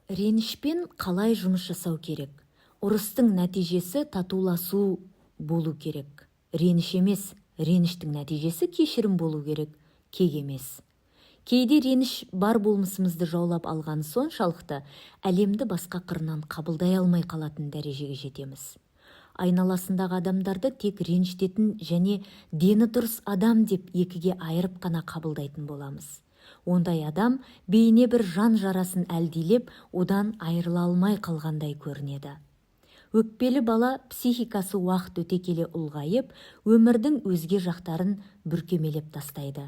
Ренішпен қалай жұмыс жасау керек? Ұрыстың нәтижесі татуласу болу керек, реніш емес. Реніштің нәтижесі кешірім болу керек, кек емес. Кейде реніш бар болмысымызды жаулап алғаны соншалықты, әлемді басқа қырынан қабылдай алмай қалатын дәрежеге жетеміз. Айналасындағы адамдарды тек ренжітетін және дені дұрыс адам деп екіге айырып қана қабылдайтын боламыз. Ондай адам бейне бір жан жарасын әлдилеп, одан айырыла алмай қалғандай көрінеді. Өкпелі бала психикасы уақыт өте келе ұлғайып, өмірдің өзге жақтарын бүркемелеп тастайды.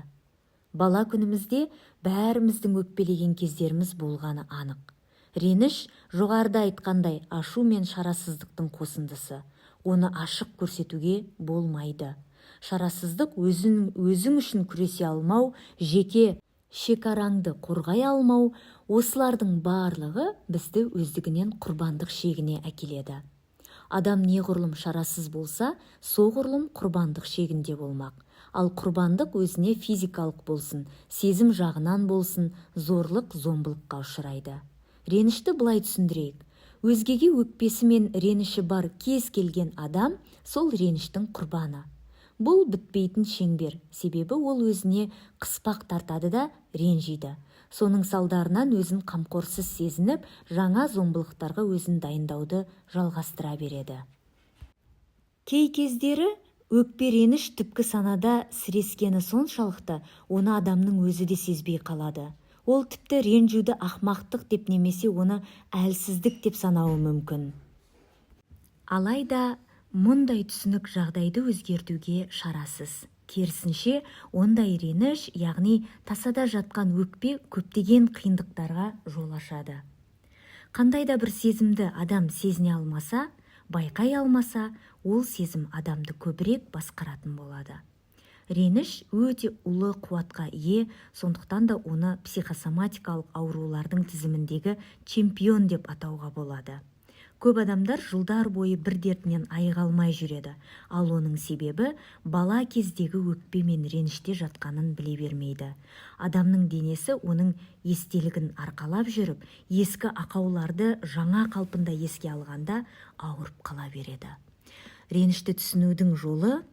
Бала күнімізде бәріміздің өкпелеген кездеріміз болғаны анық. Реніш, жоғарыда айтқандай, ашу мен шарасыздықтың қосындысы. Оны ашық көрсетуге болмайды. Шарасыздық — өзің үшін күресе алмау, жеке шекараңды қорғай алмау. Осылардың барлығы бізді өздігінен құрбандық шегіне әкеледі. Адам неғұрлым шарасыз болса, соғұрлым құрбандық шегінде болмақ. Ал құрбандық өзіне физикалық болсын, сезім жағынан болсын, зорлық зомбылыққа ұшырайды. Ренішті былай түсіндірейік: өзгеге өкпесі мен реніші бар кез келген адам сол реніштің құрбаны. Бұл бітпейтін шеңбер, себебі ол өзіне қыспақ тартады да ренжиді. Соның салдарынан өзін қамқорсыз сезініп, жаңа зомбылықтарға өзін дайындауды жалғастыра береді. Кей кездері өкпе, реніш түпкі санада сірескені соншалықты, оны адамның өзі де сезбей қалады. Ол тіпті ренжуді ақымақтық деп немесе оны әлсіздік деп санауы мүмкін. Алайда мұндай түсінік жағдайды өзгертуге шарасыз. Керісінше, ондай реніш, яғни тасада жатқан өкпе, көптеген қиындықтарға жол ашады. Қандай да бір сезімді адам сезіне алмаса, байқай алмаса, ол сезім адамды көбірек басқаратын болады. Реніш өте улы қуатқа ие, сондықтан да оны психосоматикалық аурулардың тізіміндегі чемпион деп атауға болады. Көп адамдар жылдар бойы бір дертінен айыға алмай жүреді. Ал оның себебі бала кездегі өкпе мен реніште жатқанын біле бермейді. Адамның денесі оның естелігін арқалап жүріп, ескі ақауларды жаңа қалпында еске алғанда ауырып қала береді. Ренішті түсінудің жолы —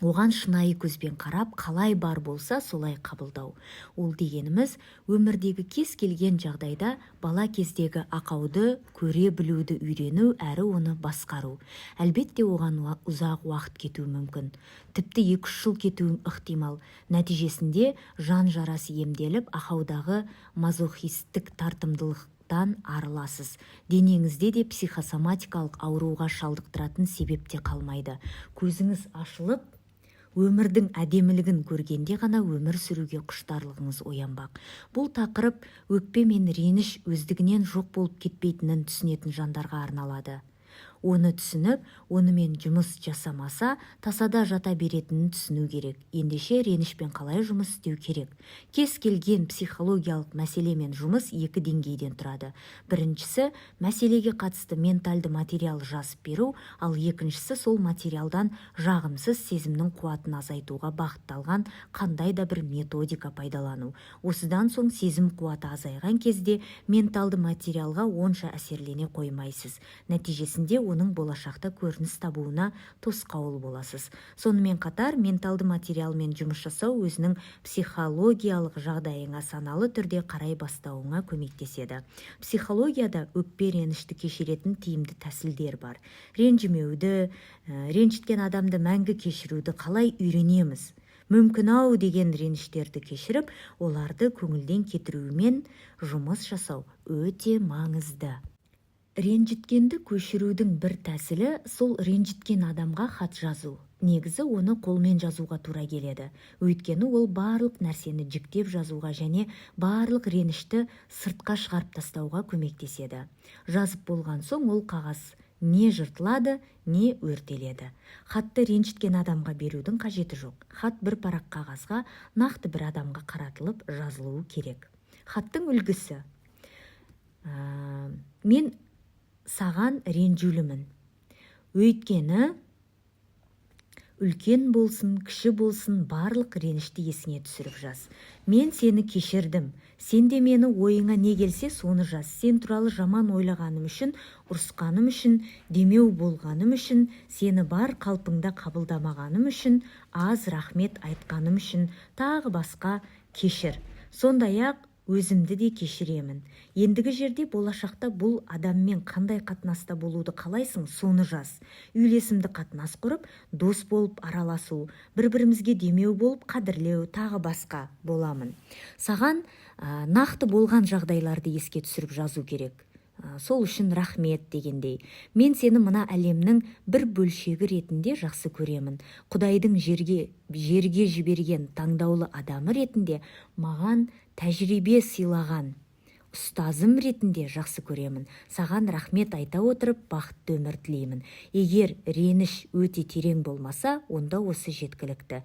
оған шынайы көзбен қарап, қалай бар болса, солай қабылдау. Ол дегеніміз — өмірдегі кез келген жағдайда бала кездегі ақауды көре білуді үйрену әрі оны басқару. Әлбетте, оған ұзақ уақыт кетуі мүмкін, тіпті 2-3 жыл кетуі ықтимал. Нәтижесінде жан жарасы емделіп, ақаудағы мазохистік тартымдылықтан арыласыз. Денеңізде де психосоматикалық ауруға шалдықтыратын себеп те қалмайды. Көзіңіз ашылып, өмірдің әдемілігін көргенде ғана өмір сүруге құштарлығыңыз оянбақ. Бұл тақырып өкпе мен реніш өздігінен жоқ болып кетпейтінін түсінетін жандарға арналады. Оны түсініп, онымен жұмыс жасамаса, тасада жата беретінін түсіну керек. Ендеше, ренішпен қалай жұмыс істеу керек? Кез келген психологиялық мәселемен жұмыс екі деңгейден тұрады. Біріншісі — мәселеге қатысты ментальды материал жазып беру, ал екіншісі — сол материалдан жағымсыз сезімнің қуатын азайтуға бағытталған қандай да бір методика пайдалану. Осыдан соң сезім қуаты азайған кезде менталды материалға онша әсерлене қоймайсыз. Нәтижесінде оның болашақта көрініс табуына тосқауыл боласыз. Сонымен қатар менталды материалмен жұмыс жасау өзінің психологиялық жағдайыңа саналы түрде қарай бастауыңа көмектеседі. Психологияда өкпе, ренішті кешіретін тиімді тәсілдер бар. Ренжімеуді, ренжіткен адамды мәңгі кешіруді қалай үйренеміз? Мүмкін ау деген реніштерді кешіріп, оларды көңілден кетірумен жұмыс жасау өте маңызды. Ренжіткенді көшірудің бір тәсілі — сол ренжіткен адамға хат жазу. Негізі оны қолмен жазуға тура келеді, өйткені ол барлық нәрсені жіктеп жазуға және барлық ренішті сыртқа шығарып тастауға көмектеседі. Жазып болған соң ол қағаз не жыртылады, не өртеледі. Хатты ренжіткен адамға берудің қажеті жоқ. Хат бір парақ қағазға, нақты бір адамға қаратылып жазылуы керек. Хаттың үлгісі: Мен саған ренжулімін, өйткені Үлкен болсын, кіші болсын, барлық ренішті есіңе түсіріп жаз. Мен сені кешірдім, сен де мені. Ойыңа не келсе, соны жаз. Сен туралы жаман ойлағаным үшін, ұрысқаным үшін, демеу болғаным үшін, сені бар қалпыңда қабылдамағаным үшін, аз рахмет айтқаным үшін, тағы басқа. Кешір. Сондай-ақ өзімді де кешіремін. Ендігі жерде болашақта бұл адаммен қандай қатынаста болуды қалайсың, соны жаз. Үйлесімді қатынас құрып, дос болып араласу, бір-бірімізге демеу болып, қадірлеу, тағы басқа боламын. Саған нақты болған жағдайларды еске түсіріп жазу керек. Сол үшін рахмет дегендей. Мен сені мына әлемнің бір бөлшегі ретінде жақсы көремін. Құдайдың жерге жіберген таңдаулы адамы ретінде, маған тәжірибе сыйлаған ұстазым ретінде жақсы көремін. Саған рахмет айта отырып, бақытты өмір тілеймін. Егер реніш өте терең болмаса, онда осы жеткілікті.